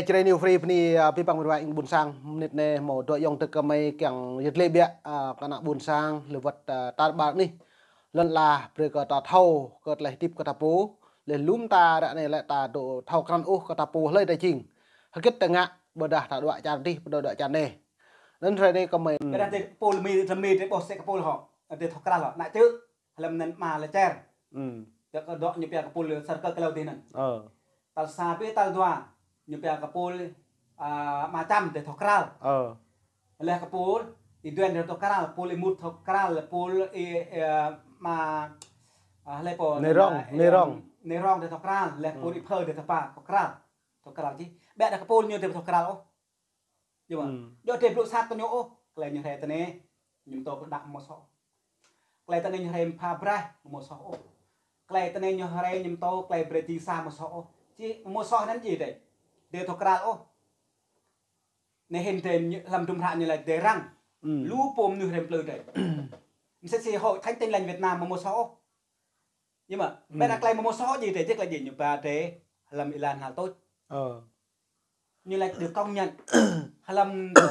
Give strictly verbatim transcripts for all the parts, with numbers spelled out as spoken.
Čơđai New Free bơni, a, abih bang met wa ƀing ƀôn sang, mơnit anai hmâo dua ayŏng adơi gơmơi kiăng yơh lĕ biă, a, kơ ană ƀôn sang, lĕ wơ̆t, a, tar ƀar anih. Lŏn ala brơi kơ ta thâo, kơ tơlơi hơdip kơ ta pô, lĕ lŏm ta ră anai lĕ ta dŏ thâo krăn ôh kơ ta pô hlơi ta jing. Hơget ta ngă, ƀôdah ta đuaĭ čar adih, ƀôdah đuaĭ čar anai. Anŭn hrơi anai gơmơi. Ƀôdah tơ kơpul Mi, tơ Mi tơ ƀôh sĕ kơpul hŏ, tơ thŏk kral hŏ, ană čư̆, hlăm anŭn mă lĕ čer. Ư. Tơ kơ dŏ ñu pia kơpul sar kơ klâo tih anŭn. Ơ. Tal sa ƀơi tal dua, ñu pia kơpul, a, mă čăm tơ thŏk kral. Ơ. Lĕ kơpul, Y Duen tơ thŏk kral, pul Y Mut thŏk kral, pul Y, a, mă, a, lĕ pô, Nai Rong, a, Nai Rong. Nai Rong tơ thŏk kral, lĕ pul Y Phơ tơ thŏk pa, thŏk kral. Thŏk kral čih. Ƀĕ đah kơpul ñu tơ thŏk kral ôh. Yua mă. Ư. Yua tơ blŭ sat kơ ñu ôh, klei ñu hrơi tơ anai, ñu tơ kơ đah mơ̆ soh. Klei tơ anai ñu hrơi pha braih mơ̆ soh ôh. Klei tơ anai ñu hrơi ñu tơ klei brơi jing sa mơ̆ soh ôh. Či mơ̆ soh anŭn či tơ. Tơ thŏk kral ôh. Anai hĭn tơ ñu, hlăm dŭm hră ñu laĭ tơ răng. Ư. Lu pô mơnuih hrơi plư tơ. Msĕ si Hội Thánh Tin Lành Việt Nam mơ̆ soh ôh. Yua mă, ƀĕ đah klei mơ̆ soh či tơ, či klei či ñu ba tơ, hlăm êlan hal tuč. Ơ. Ñu laĭ được công nhận. Hlăm tổ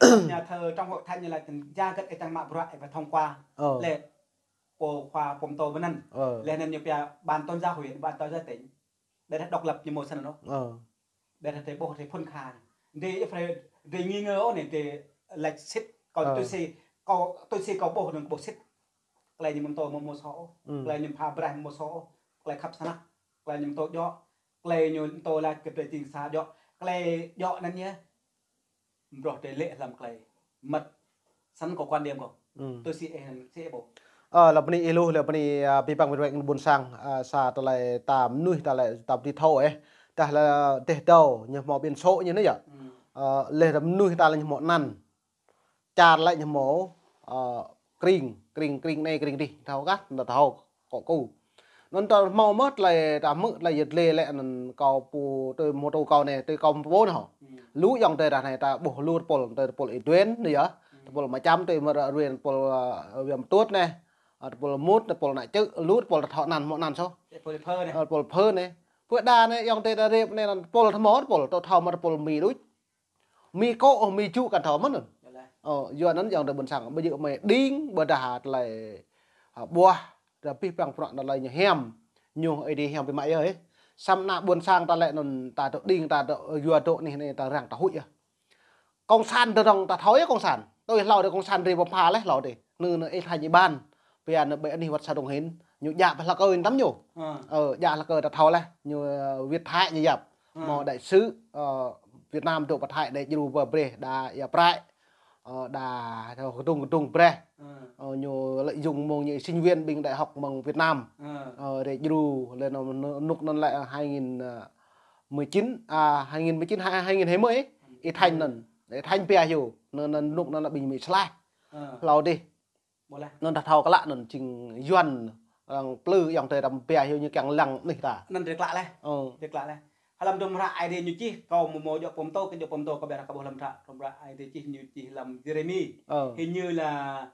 chức nhà thờ trong hội thánh ñu laĭ tơ, jagat ih čang mă bruă ih phải thông qua. Ơ. Lĕ, pô khua pô mtô ƀơi anŭn. Ơ. Lĕ anŭn ñu pia ban tôn giáo huyện, ban tôn giáo tỉnh. Ƀĕ đah độc lập ñu mơ̆ săn anŭn. Ơ. Ƀĕ đah tơ ƀôh tơ phŭn kha. Dê ih phải, dê nghi ngờ ôh anai, dê laĭ sĭt, kâo tui si, kâo tui si kâo ƀôh anŭn ƀôh sĭt. Klei ñu mơ̆ tơ mơ̆ soh ôh. Ư. Klei ñu pha braih mơ̆ soh ôh. Klei khăp snăk. Klei ñu mơ̆ tơ djŏ. Klei ñu mơ̆ tơ laĭ kơ tơ jing sa djŏ. Klei djŏ anŭn yơh. Mbrŏ tơ lĕ hlăm klei. Mơ̆t. Săn kơ quan điểm kâo. Ư. Tui si ih, si ih ƀôh. Ơ, lăp bơni ih lu, lăp bơni, a, abih bang met wa ƀing ƀôn sang, a, sa tơlơi ta mơnuih ta lĕ ta ƀu thâo ôh. Tơdah lĕ tơdơi dŏ, ñu hmâo biển số ñu anai yơh. Ư. Ơ, lĕ ta mơnuih ta lĕ ñu hmâo anăn. Čar lĕ ñu hmâo, ơ, kring, kring, kring anai, kring adih, thâo kah, ta thâo kơ kâo. Anŭn ta hmâo mơ̆ tơlơi ta hmư̆ tơlơi yơh lĕ lĕ anŭn kâo pô tơ mơ̆ tơ kâo anai, tơ kâo pô anai hŏ. Ư. Lu ayŏng adơi đah anai ta ƀôh lu tơpul, tơpul Y Duen anai yơh. Ư. Tơpul mă čăm, tơ mơ̆ ră ruai tơpul, ơ, Viêm Tuốt anai. Ơ, tơpul Mut, tơpul ană čư̆, lu tơpul ta thâo anăn, hmâo anăn soh. Tơpul Y Phơ anai. Ơ, tơpul Y Phơ anai. Pô đa anai ayŏng adơi ta rep anai anŭn tơpul ta hmâo tơpul, ta thâo mă tơpul Mi đôč. Mi kô̆, Mi jŭ kăn thâo mơ̆n. Ơ, yua anŭn ayŏng adơi ƀôn sang, ƀu djơ̆ mơ̆ đing, ƀôdah tơlơi, a, ƀuah, tơ abih bang prăk tơlơi ñu hiam, ñu Ơi Adai hiam biă mă yơh, ơ. Samơ̆ ană ƀôn sang ta lĕ anŭn ta dŏ đing, ta dŏ yua dŏ anih anai ta răng ta huĭ yơh. Cộng sản tơ rŏng ta thâo yơh cộng sản. Tui hlâo dih cộng sản ri pơpha leh hlâo dih. Anŭn, anŭn ih tha ñu ban. Pia anŭn ƀơi anih wơ̆t sa dŏng hĭn. Ñu djă pơhlăk ơi tăm ñu. Ơ. Ơ, djă hlăk ơi ta thâo leh. Ñu, ơ, Việt Thái ñu yap. Ơ. Hmâo đại sứ, ơ, Việt Nam dŏ pơ Thái đe djru pơ breh đa ia prai. Ơ, đa kơdŭng kơdŭng breh. Ơ. Ơ, ñu lợi dụng mơ̆ng ñu sinh viên ƀing đại học mơ̆ng Việt Nam. Ơ. Ơ, đe djru lĕ anŭn, anŭn, anŭn lĕ hai nghìn mười chín, à, hai nghìn mười chín, hai, hai nghìn hai mươi. Ơ. Y Thanh anŭn. Y Thanh pia hyu. Anŭn, anŭn anŭn anŭn ƀing Mi slah. Ơ. Hlâo dih. Ƀôh leh. Anŭn ta thâo klă anŭn jing Yuan, arăng plư ayŏng adơi đăm pia hyu ñu kiăng lăng anih ta. Anŭn drơi klă leh. Ơ. Drơi klă leh. Hlăm dŭm hră Ơi Adai ñu čih, kâo mơ̆ mơ̆ djŏ pơm tơ, kơ djŏ pơm tơ, kâo ƀiă kâo ƀuh hlăm hră, hră Ơi Adai čih ñu čih hlăm Yêrêmi. Ơ. Hình như là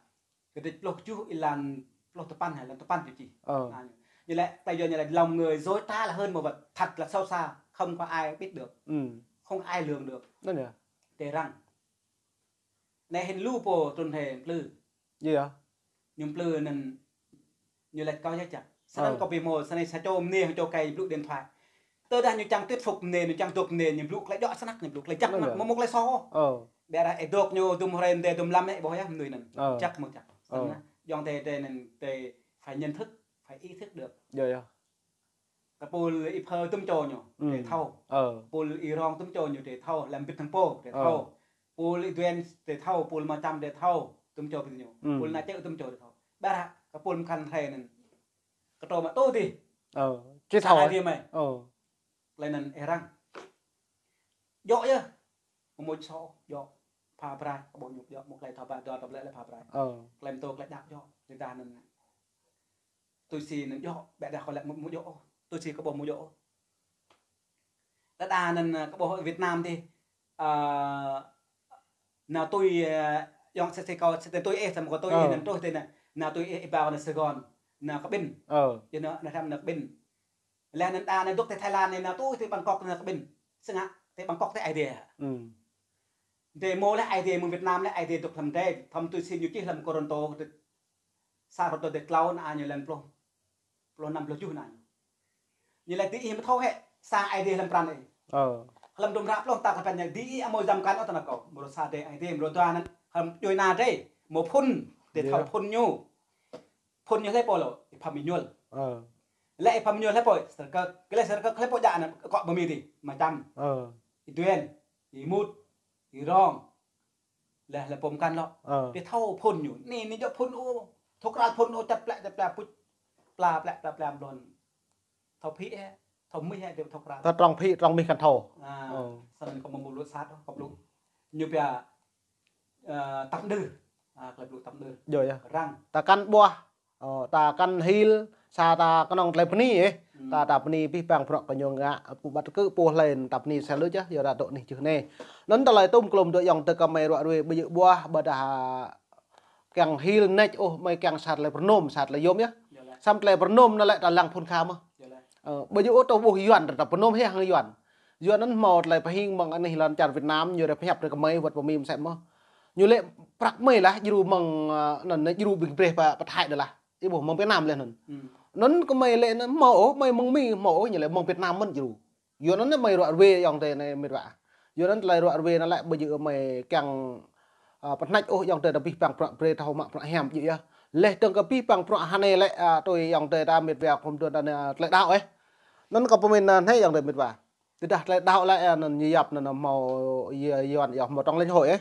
kơdrêč pluh tơjuh êlan pluh tơpăn hă, êlan tơpăn ñu čih. Ơ. Anŭn. Ñu laĭ, ta yua ñu laĭ lòng người dối trá là hơn mật vật, thật là sâu xa, không có ai biết được. Ư. Không ai lường được. Anŭn yơh. Tơ răng. Anai hĭn lu pô trŭn hĕ plư. Yơh. Ñu plư anŭn ñu laĭ kâo yơh čă. Snăn kâo ƀu hmâo, snăn sa čô mơnê hăng čô kei blŭ điện thoại. Tơdah ñu čang thuyết phục mơnê, ñu čang dŏ mơnê, ñu blŭ klei djŏ snăk, ñu blŭ klei jăk mơ̆n, mơ̆ mơ̆ klei soh. Ơ. Ƀiă đa ih dŏ ñu dŭm hrơi mơdê dŭm lăm ih ƀuh yơh mơnuih anŭn. Ơ. Jăk mơ̆ jăk. Ơ. Snăn, ayŏng adơi anŭn, adơi phải nhận thức, phải ý thức được. Yơh, yơh. Kơ pul Y Phơ tŭm čô ñu, ư, drơi thâo. Ơ. Pul Y Rong tŭm čô ñu, drơi thâo. Lăm bit thăng pô, drơi thâo. Ơ. Pul Y Duen, drơi thâo. Pul mă čăm, drơi thâo. Tŭm čô bit ñu. Ư. Pul ană čư̆ tŭm čô, drơi thâo. Ƀiă đa, kơ pul mơkăn hrơi anŭn. Kơ trô mă tơ dih. Ơ. Či thâo. Sa ai dih mơi. Ơ. Lĕ anŭn ih răng. Djŏ yơh. Mơ̆ mơ̆ soh, djŏ. Pha braih, kơ ƀuh ñu djŏ, mơ̆ klei thâo ba dua tơblĕ lĕ pha braih. Ơ. Klei mơtô klei djăp djŏ. Tơdah anŭn Tui si anŭn djŏ, ƀiă đa kâo lĕ mơ̆, mơ̆ djŏ ôh. Tui si kâo ƀuh mơ̆ djŏ ôh. Đa đa anŭn, ơ, kâo ƀuh Việt Nam tih, ơ, nao tui, ơ, ayŏng sĕ sĕ kâo, sĕ tui ih, samơ̆ kâo tui ih, ơ, anŭn truh tih anŭn. Nao tui ih, ih ba kâo anŭn Sài Gòn. Nao kơ ƀing. Ơ. Yua anŭn, anŭn hrăm nao kơ ƀing. Lĕ anŭn đa anŭn dŏ tih Thái Lan anai nao tui tih Bangkok nao kơ ƀing. Sơngă. Tơ Bangkok tơ Aê Diê. Ư. Dê mơ̆ lĕ Aê Diê mơ̆ng Việt Nam lĕ Aê Diê dŏ hlăm dê, thăm tui si ñu čih hlăm Kôrintô, sa Kôrintô dê klâo, anăn ñu lĕ pluh, pluh năm pluh tơjuh anăn. Ñu lĕ dê ih mơ̆ thâo hĕ, sang Aê Diê hlăm pran ih. Ơ. Hlăm dŭm hră pluh ta kơ pran ñu, dê ih amâo djăm kăn ôh tơ anăn kâo. Mrô sa dê Aê Diê, mrô dua anăn, hlăm djuai ana dê, mơ̆ phŭn, dê thâo phŭn ñu. Phŭn ñu hlei pô lŏ, Y Pham Êñuôl. Ơ. Lĕ Y Pham Êñuôl hlei pô, Sơrkơk, kơ lĕ Sơrkơk hlei pô djă anăn, kơ ƀơ mĭ dih, Mčăm. Ơ. Y Duen, Y Mut, Y Rong. Lĕ, lĕ pô mkăn lŏ. Ơ. Dê thâo phŭn ñu. Anai, anai djŏ phŭn ôh. Thâo krăn phŭn ôh, čăt plĕ, čăt plĕ, puč. Pla, plĕ, pla, pla, blon. Thâo phĭ hĕ, thâo mĭ hĕ, dê thâo krăn. Ta trong phĭ, trong mĭ kăn thâo. A, ơ. Snăn kâo mơ̆ mŭt lŭt sat, kâo blŭ. Ñu pia, ơ, tăp đưr. A, klei blŭ tăp đưr. Djŏ yơh. Răng. Ta kăn ƀuah. Ơ, ta kăn hil, sa ta kơnơ̆ng tơlơi bơni, ơ. Ư. Ta, ta bơni abih bang bruă kơ ñu ngă, pơbăt kơ pô hlei, ta bơni sa lu čah, yua ta dŏ anih čưh anai. Anŭn tơlơi tŭm klŏm dŏ ayŏng adơi kơ mơi ruă ruê, ƀu djơ̆ ƀuah, ƀôdah kiăng hil nač ôh, mơi kiăng sa tơlơi pơrơnôm, sa tơlơi yôm yơh. Yơh lĕ. Sa tơlơi pơrơnôm anŭn lĕ ta lăng phŭn kha mơ̆n. Yơh lĕ. Ơ, ƀu djơ̆ ôh ta ƀuh Yuan, ta pơrơnôm hĕ hăng Yuan. Yua anŭn hmâo tơlơi pơhing mơ̆ng anih lŏn čar Việt Nam, ñu ră pơhiăp ră kơ mơi wơ̆t pơmĭn msĕ mơ̆n. Ñu lĕ prăk mơi lah, djru mơ̆ng, ơ, anŭn, djru ƀing breh pơ, pơ Thái đơ lah. Ih ƀuh mơ̆ng Việt Nam lĕ anŭn. Ư. Anŭn kơ mơi lĕ anŭn hmâo ôh, mơi mơ̆ng Mi hmâo ôh, ñu lĕ mơ̆ng Việt Nam mơ̆n djru. Yua anŭn mơi ruă ruê ayŏng adơi anai mĕt wa. Yua anŭn tơlơi ruă ruê anŭn lĕ ƀu djơ̆ mơi kiăng, ơ, pơhneč ôh ayŏng adơi ta abih bang bruă brơi thâo mă bruă hiam djơ̆ yơh. Leh dơ̆ng kơ abih bang bruă hơnai lĕ, ơ, tui ayŏng adơi ta mĕt wa khŏm dŏ ta anai, ơ, tơlơi đaŏ, ơ. Anŭn kâo pơmĭn, ơ, anai ayŏng adơi mĕt wa. Tơdah tơlơi đaŏ lĕ, ơ, anŭn ñu yap anŭn hmâo, ơ, Yuan yơh hmâo trong lãnh hội, ơ.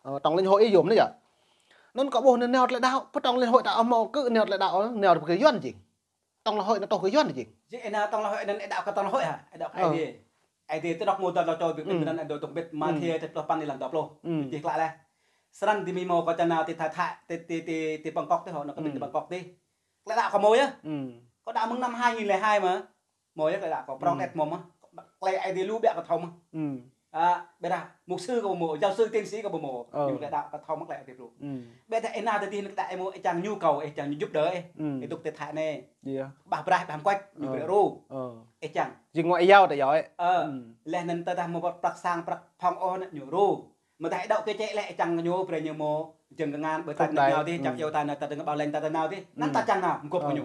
Ơ, trong lãnh hội yôm anai yơh. Anŭn kâo ƀuh anai nao tơlơi đaŏ, pơ trong lãnh hội ta hmâo kơ nao tơlơi đaŏ, nao kơ Yuan jing. Trong lãnh hội anŭn truh kơ Yuan jing. Jing anai trong lãnh hội anŭn ih đaŏ kơ trong lãnh hội hă? Ih đaŏ kơ Aê Diê. Aê Diê tơdŏk mơ̆ dŏ lŏ čô ƀĭt ƀĭt anŭn ih dŏ tŏng ƀĭt Mathiơ tơpluh păn êlan dua pluh. Ih čih klă leh. Snăn dê mơi hmâo kâo čang nao ti Thái Thái, ti, ti, ti, ti Bangkok ti hŏ, anŭn kơ ƀĭt ti Bangkok ti. Tơlơi đaŏ kâo hmâo yơh. Kâo đaŏ mơ̆ng năm hai nghìn lẻ hai mơ̆n. Hmâo yơh tơlơi đaŏ kâo prŏng đet hmâo mơ̆n. Klei Aê Diê lu biă kâo thâo mơ̆n. A, ƀiădah mục sư kâo ƀu hmâo, giáo sư tiến sĩ kâo ƀu hmâo. Ơ. Ñu tơlơi đaŏ kâo thâo mơ̆n klei Aê Diê lu. Ƀiădah ih nao tơ dih anŭn kơ đaŏ ih hmâo ih čang ñu kâo, ih čang ñu jŭp đơ ih. Ih dŏ ti Thái anai. Ƀah braih, ƀah mơkuač, ñu brơi ru. Ih čang. Jing ngŏ yao tơ yơh. Ơ. Leh anŭn tơdah hmâo prăk sang, prăk phŏng ôh anŭn ñu ru. Mơ̆ tơdah ih đaŏ kơ čĕ leh ih čang ñu brơi ñu hmâo jơ̆ng kơngan ƀơi ta nao dih, čang yua ta nao ta dơ̆ng ƀâo leng ta ta nao dih. Anŭn ta čang nao, mơguah kơ ñu.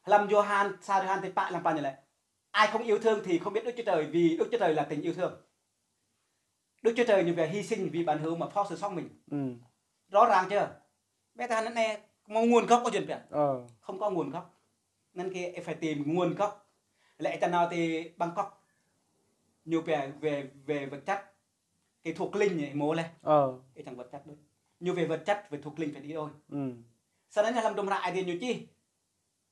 Hlăm Yôhan, sa Yôhan ti pă êlan pă ñu lĕ. Ai không yêu thương thì không biết Đức Chúa Trời, vì Đức Chúa Trời là tình yêu thương. Đức Chúa Trời như vậy hy sinh vì bạn hữu mà phó sự sống mình. Rõ ràng chưa? Ƀiădah anai hmâo nguồn gốc kơ jing ƀiă. Không có nguồn gốc. Anŭn kơ ih phải tìm nguồn gốc. Lĕ ih čang nao ti Bangkok. Ñu ƀiă về, về vật chất. Kơ thuộc linh ñu hmâo leh. Ih čang vật chất đôč. Ñu về vật chất, về thuộc linh phải đi đôi. Snăn hlăm dŭm hră Aê Diê ñu čih.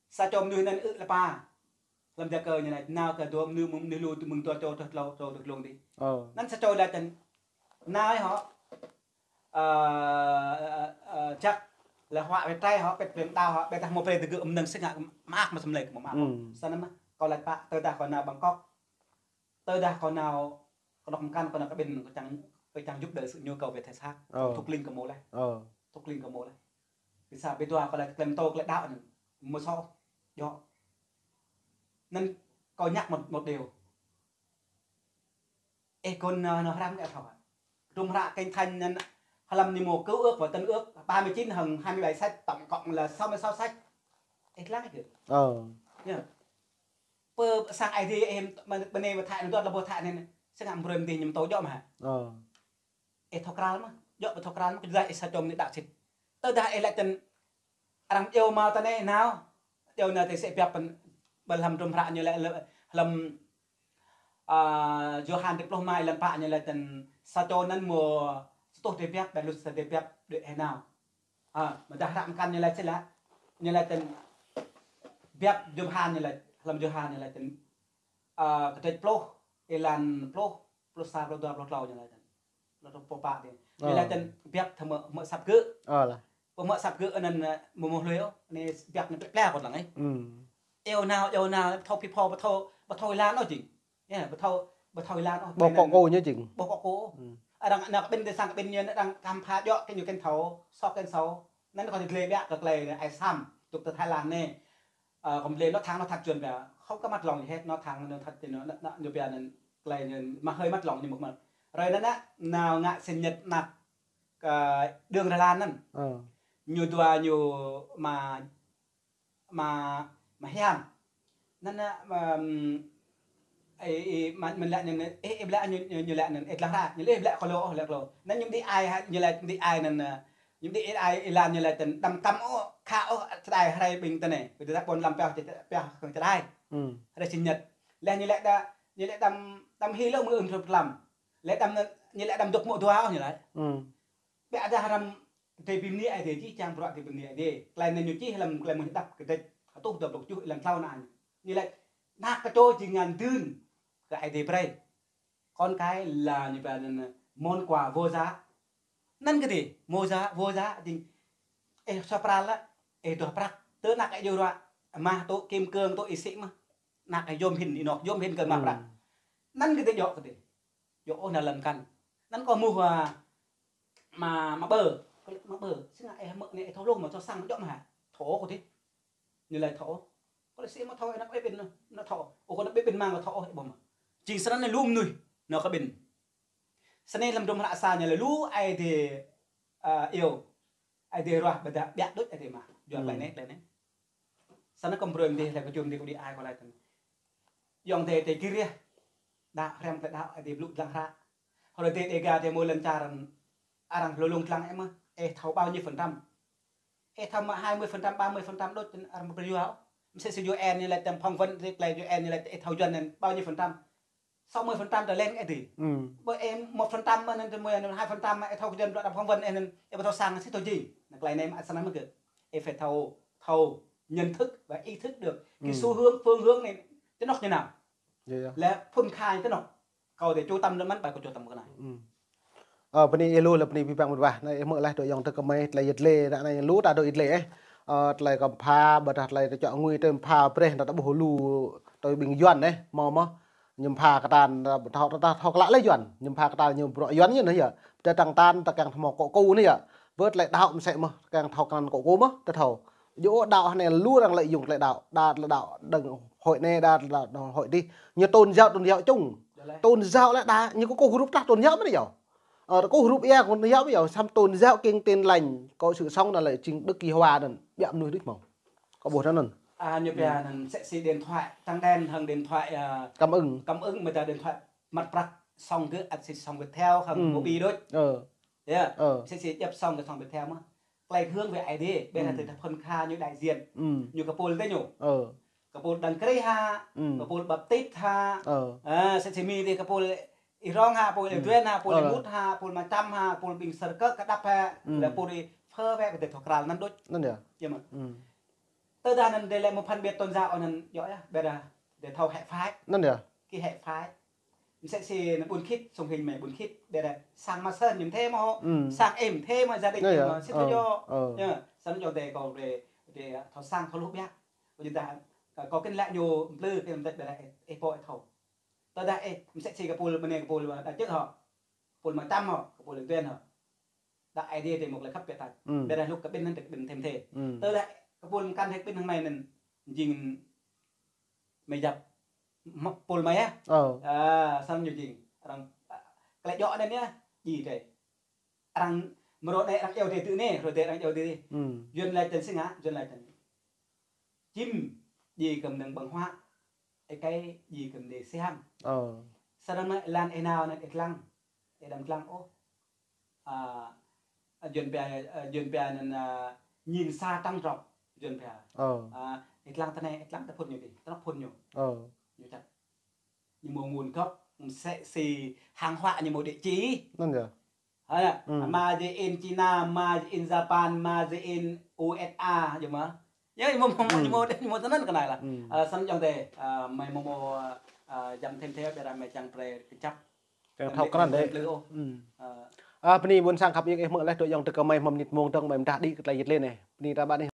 Sa čô mơnuih anŭn ư̆ lĕ pă. Hlăm Yakơ ñu anai, nao kơ dua mơnuih, mơnuih lu mơ̆ng dua čô truh tlâo čô dơ̆ng glông dih. Anŭn sa čô lĕ čang nao hŏ, ơ, ơ, ơ, jak lĕ huă wĕ trai hŏ, pĕt plĕng đao hŏ, ƀiădah hmâo brơi tơgŭ mơnơ̆ng sĭt ngă mơak mơ̆ sem lĕ kơ mơak. Snăn mơ̆n, kâo laĭ pă, tơdah kâo nao Bangkok, tơdah kâo nao, kâo nao mơkăn kâo nao kơ ƀĭn kâo čang, kâo čang jŭp đơ sự nhu cầu về thể xác. Thuộc linh kâo hmâo leh. Thuộc linh kâo hmâo leh. Ƀiădah ƀiădah kâo laĭ klem tô klem đaŏ anŭn. Hmâo soh. Djơ̆. Anŭn kâo nhắc một, một điều. Ih kơ nao, nao hrăm kơ thâo. Dŭm hră Kinh Thánh anŭn hlăm ñu hmâo Cựu Ước và Tân Ước, ba mươi chín hăng hai mươi bảy sách, tổng cộng là sáu mươi sáu sách. Ih lăng kơ. Pơ sang Aê Diê ih, mơ̆, mơ̆ anai ƀu thâo anŭn dŏ lĕ ƀu thâo anŭn. Sĭt ngă brơi mơ̆ng dih ñu mơ̆ tơl djŏ mơ̆ hă. Ih thâo krăn mơ̆, djŏ ƀu thâo krăn mơ̆, kơ jai ih sa čô mơnuih đaŏ sĭt. Tơdah ih laĭ čang arăng iâu mơ̆ ta anai nao, iâu nao ti sĕ biăp păn, ƀơi hlăm dŭm hră ñu lĕ, lĕ, hlăm, a, Yôhan dua pluh mă êlan pă ñu laĭ čang sa čô anŭn hmâo sa rơtuh drơi biăp, ƀiă lu sa drơi biăp đuaĭ hĭ nao. A, mơ̆ dah hră mơkăn ñu laĭ sĭt lĕ, ñu laĭ čang biăp Yôhan ñu laĭ, hlăm Yôhan ñu laĭ čang, a, kơdrêč pluh, êlan pluh, pluh sa, pluh dua, pluh tlâo ñu laĭ čang. Lŏ tơpă pă dih. Ñu laĭ čang biăp tơmă, mă săp gơ̆. Ơ lah. Pơmă săp gơ̆ anŭn, ơ, mơ̆ mơ̆ hlơi ôh. Anai biăp anŭn plĕ plĕ kơ lăng ih. Iâu nao, iâu nao, ƀu thâo phi pho, ƀu thâo, ƀu thâo êlan ôh jing. Yơh, ƀu thâo, ƀu thâo êlan ôh. Ƀu kŏ kơ ñu jing. Ƀu kŏ kơ. Arăng nao kơ ƀĭn ti sang kơ ƀĭn ñu arăng khám phá djŏ kơ ñu kăn thâo, soh kăn thâo. Anŭn kâo ñu gleh biă kơ klei ai Sam, dŏ tơ Thái Lan anai. Ơ, kâo gleh nao thang, nao thang čuôn biă. Không có măt lòng gì hết, nao thang, nao thang, nao, nao, nao, ñu biă anŭn. Tơlơi ñu mă hơi mă lŏng ñu mă mă. Hrơi anŭn nă, nao ngă sinh nhật anăp kơ Đường Rlan anŭn. Ơ. Ñu dua ñu mă, mă, mă hiam. Anŭn nă, ưm, ih, ih, mă, mă lĕ anŭn, ih, ih, ƀlĕ ñu, ñu, ñu lĕ anŭn, ih, lăng hră, ñu lĕ, ih, ƀlĕ kơ lu, ôh, lĕ kơ lu. Anŭn ñu mơ̆n đĭ ai ha, ñu lĕ mơ̆n đĭ ai anŭn, ơ, ñu mơ̆n đĭ ai, ih, lăng ñu lĕ tơ̆n, đăm kăm ôh, khă ôh, čơđai hrơi ƀing tơnê. Ƀing tơdah ƀôn lăm pioh, pioh kơ čơđai. Hrơi sinh nhật. Lĕ ñu lĕ đa, ñu lĕ đăm, đăm hil ôh mơ̆ng ưm hrŏm lăm. Lĕ đăm, ñu lĕ đăm dŏ mơ̆ dua ôh ñu lĕ. Ƀiă dah hrăm tơlơi bi mơni Ơi Adai čih, čang bruă tơlơi bi mơni Ơi Adai. Tơlơi anŭn ñu čih lăm tơlơi mơ̆ng đăp kơdĕč, hơtuh dua pluh tơjuh êlan klâo anŭn. Ñu lĕ, anăp kơčô jing ngăn dưn kơ Ơi Adai brơi. Con cái là ñu pia anŭn món quà vô giá. Anŭn kơ adih, vô giá, vô giá, jing, ih, suaih pral lă, ih, duah prăk. Tơ anăp ih djru ruă, mah tŭ kim cương tŭ ih sĭ mơ̆n. Anăp ih yôm hĭn, ih nŏk yôm hĭn kơ mah prăk. Anŭn kơ adih djơ̆ kơ adih. Djơ̆ ôh anŭn lăm kăn. Anŭn kâo mŭt, ơ, mă, mă ƀơ. Kâo lĕ mă ƀơ. Sĭt ngă ih mơ̆ anai ih thâo lông mă čô sang djơ̆ mơ̆ hă. Thâo kơ adih. Ñu lĕ thâo. Kâo lĕ sĭ mă thâo anăp ih ƀing anŭn, anŭn thâo. Ôh, kâo anăp ih ƀing mơ̆ng kâo thâo ôh, ih ƀuh mơ̆. Jing snăn anai lu mơnuih, anŭn kơ ƀing. Snăn lăm dŭm hră sa ñu lĕ lu Ơi Adai, ơ, iâu. Ơi Adai ruah ƀôdah ƀiă đôč Ơi Adai mă. Yua tơlơi anai, tơlơi anai. Snăn kâo brơi mơ̆n adih, tơlơi kơjung adih kâo đĭ ai kâo lăi tơ̆n. Yŏng adih adih gir yơh. Đaŏ, hrăm tơlơi đaŏ, Ơi Adai blŭ lăng hră. Hrơi adih Dega adih mơ̆ lŏn čar, arăng lu lông lăng ih mơ̆, ih thâo bao nhiêu phần trăm. Ih thâo mă hai mươi phần trăm, ba mươi phần trăm đôč, arăng brơi yua. Msĕ si U N ñu lĕ tơ̆m phỏng vấn, tơlơi U N ñu lĕ ih thâo Yuăn anŭn bao nhiêu phần trăm. Sáu mươi phần trăm tơlơi lĕng ih adih. Ƀơi ih một phần trăm mơ̆n anŭn, tơlơi mơ̆n hai phần trăm mơ̆n ih thâo Yuăn bruă đăm phỏng vấn ih anŭn, ih ƀu thâo sang sĭt thâo jing. Anŭn tơlơi anai mă snăn mơ̆n kơ. Ih phải thâo, thâo nhận thức và ý thức được cái xu hướng, phương hướng anai, tơ anŏ ñu nao. Lĕ phŭn khai tơ anŏ. Kâo adih čô tăm lơ̆m mơ̆n, ƀai kâo čô tăm kơ anai. Ơ, bơni ih lu lĕ bơni abih bang mơ̆n wa. Anai ih hmư̆ laih dŏ yŏng tơ kơmơi tơlơi yăl dliê, anai anai lu ta dŏ yăl dliê ih. Ơ, tơlơi kơ pha, ƀôdah tơlơi ta čŏk ngui tơ pha brơi, ta ta ƀuh lu tơ ƀing Yuăn ih, mơ̆ mơ̆. Ñu pha kơtan, ta thâo, ta thâo klă lĕ Yuăn. Ñu pha kơtan ñu bruă Yuăn ñu anai yơh. Ƀôdah tăng tan, ta kiăng thâo mơ̆ kơ kâo anai yơh. Ƀơi tơlơi đaŏ mơsĕ mơ̆, kiăng thâo kơnăn kơ kâo mơ̆, ta thâo. Yua đaŏ anai lu arăng lợi dụng tơlơi đaŏ, đa tơlơi đaŏ đơ̆ng hội anai, đa tơlơi đaŏ hội adih. Ñu tôn giáo, tôn giáo chung. Tôn giáo lĕ đa, ñu kơ kâo hrup tah tôn giáo mơ̆ anai yơh. Ơ, kâo hrup ia kâo tôn giáo mơ̆ yơh, săm tôn giáo kiăng Tin Lành, kơ sự sống anŭn lĕ jing Đức Giê-hô-va anŭn, ƀiă mơnuih đôč mơ̆. Kâo ƀuh anŭn. Ơ, ñu pia anŭn msĕ si điện thoại, trắng đen hăng điện thoại, ơ, cảm ứng. Cảm ứng, mơ̆ ta điện thoại măt prăk, song gơ̆ ăt si song Viettel hăng Mobi đôč. Ơ. Yơh, msĕ si djŏp song gơ̆ song Viettel mơ̆n. Tơlơi hơ̆ng wơ̆t Ơi Adai, ƀĕ anŭn tơ ta phŭn khai ñu đại diện. Ñu kơ pôl tơ ñu. Kơ pôl Đấng Christ hă, kơ pôl Baptist hă. Ơ, msĕ si Mi adih kơ pôl Ih Rong hă, pôl Ih Duen hă, pôl Ih Mut hă, pôl Mă Čăm hă, pôl ƀing Sơrkơ̆ kơ Đăp hă. Lĕ pôl Ih Phơ wơ̆t kơ adih thâo krăn anŭn đôč. Anŭn yơh. Yơh mơ̆. Tơdah anŭn adih lĕ mơ̆ phân biệt tôn giáo anŭn yơh, ƀĕ đa, adih thâo hệ phái. Anŭn yơh. Kơ hệ phái. Msĕ si anŭn ƀun khĭt, song hĭn mơ̆ ƀun khĭt, ƀĕ đa sang Mă Sơn ñu mơ̆n thê mơ̆ hŏ, sang ih mơ̆n thê mơ̆, gia đình ñu mơ̆n, sĭt thâo yơh. Yơh, snăn yơh adih kâo ƀĕ, ƀĕ thâo sang thâo hluh ƀiă. Ƀu djơ̆ dah, ơ, kâo kiăng lăi ñu mplư, kiăng mơ̆n ƀĕ đa, ơ, ih pô ih thâo. Tơdah ih, msĕ si kơ pôl mơnê kơ pôl đa čư̆ hŏ. Pôl Mă Čăm hŏ, kơ pôl Ih Duen hŏ. Đa Ơi Adai adih mơ̆ tơlơi khăp pĕ tač. Ƀĕ đa hluh kơ ƀing anŭn, kơ ƀing thêm thê. Tơdah kơ pôl mơkăn hĕ kơ ƀing hăng mơi anŭn jing mơi yap. Mă pôl mơi yơh. Ơ. Ơ, snăn ñu jing. Arăng, ơ, tơlơi djŏ anŭn yơh, djơ̆ adih. Arăng mơrô anai arăng iâu adih tơ anai, hrơi adih arăng iâu adih. Yuăn laĭ tơ̆n si ngă, Yuăn laĭ tơ̆n. Čim djai kơ mơnơ̆ng ƀơ̆ng huă, ơi kơi djai kơ mơnơ̆ng siam. Ơ. Snăn mơ̆ ih lăng ih nao anŭn ih lăng, ih đăm lăng ôh. Ơ, Yuăn pia, ơ, Yuăn pia anŭn, ơ, nhìn xa trông rộng, Yuăn pia. Ơ. Ơ, ih lăng tơ anai, ih lăng tơ phŭn ñu adih, tơ anŏ phŭn ñu. Ơ. Ñu čăt. Ñu mơ̆ nguồn gốc, msĕ si hàng hóa ñu mơ̆ địa chỉ. Anŭn yơh. Hă, made in China, made in Japan, made in U S A, yơh mơ̆. Yơh, ñu mơ̆, mơ̆, ñu mơ̆, ñu mơ̆ tơnăn kơ anai lah. Ơ, snăn yơh adih, ơ, mơi mơ̆ mơ̆, ơ, jăm thêm thê, ƀĕ đa mơi čang brơi kơčăp. Kiăng thâo krăn đơi. Ơ. Ơ, bơni ƀuôn sang khăp ih hmư̆ laih dŏ yŏng tơ kơ mơi mơ̆ mơnit mông dơ̆ng mơi mơdah đĭ kơ tơlơi yăl dliê anai. Bơni ta ƀă anai.